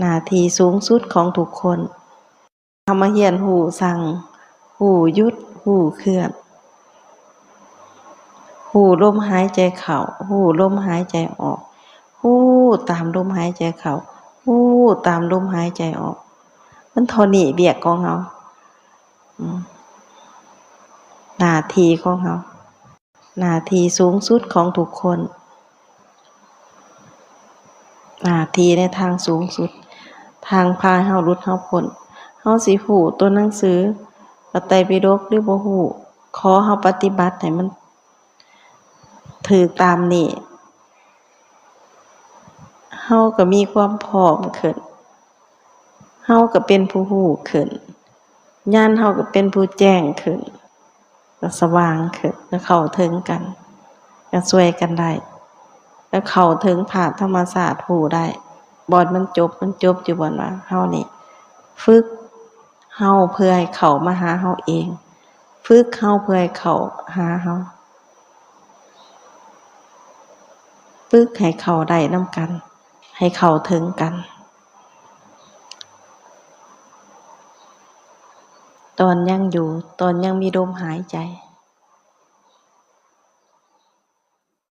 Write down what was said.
ໜ້າທີ່ສູງສຸດຂອງທຸກຄົນ. ເຮົາມາຮຽນຮູ້ສັ່ງ, ຮູ້ຢຸດ, ຮູ້ເຄື່ອນ, ຮູ້ລົມຫາຍໃຈເຂົ້າ, ຮູ້ລົມຫາຍໃຈອອກ, ຮູ້ຕາມລົມຫາຍໃຈເຂົ້າ, ຮູ້ຕາມລົມຫາຍໃຈອອກ. ມັນເທົ່ານີ້ວຽກຂອງເຮົາ. ອືມ ໜ້າທີ່ຂອງເຮົາ, ໜ້າທີ່ສູງສຸດຂອງທຸກຄົນ, ໜ້າທີ່ໃນທາງສູງສຸດ, ທາງພາເຮົາຫຼຸດເຮົາພົ້ນ. ເຮົາຊິຮູ້ຕົວໜັງສືພະໄຕປິດົກຫຼືບໍ່ຮູ້, ຂໍເຮົາປະຕິບັດໃຫ້ມັນຖືກຕາມນີ້, ເຮົາກໍມີຄວາມພ້ອມຂຶ້ນ. ເຮົາກໍເປັນຜູ້ຮູ້ຂຶ້ນ, ຍານເຮົາກໍເປັນຜູ້ແຈ້ງຂຶ້ນ, ກໍສະຫວ່າງຂຶ້ນ, ກໍເຂົ້າເຖິງກັນ, ກໍຊ່ວຍກັນໄດ້, ກໍເຂົ້າເຖິງພາບທຳມະຊາດ, ຮູ້ໄດ້ບ່ອນມັນຈົບ, ມັນຈົບຢູ່ບ່ອນວ່າເຮົານີ້ຝຶກເຮົາເພື່ອໃຫ້ເຂົ້າມາຫາເຮົາເອງ, ຝຶກເຮົາເພື່ອໃຫ້ເຂົ້າຫາເຮົາ, ຝຶກໃຫ້ເຂົ້າໄດ້ນຳກັນ, ໃຫ້ເຂົ້າເຖິງກັນ. ຕອນຍັງຢູ່, ຕອນຍັງມີລົມຫາຍໃຈ,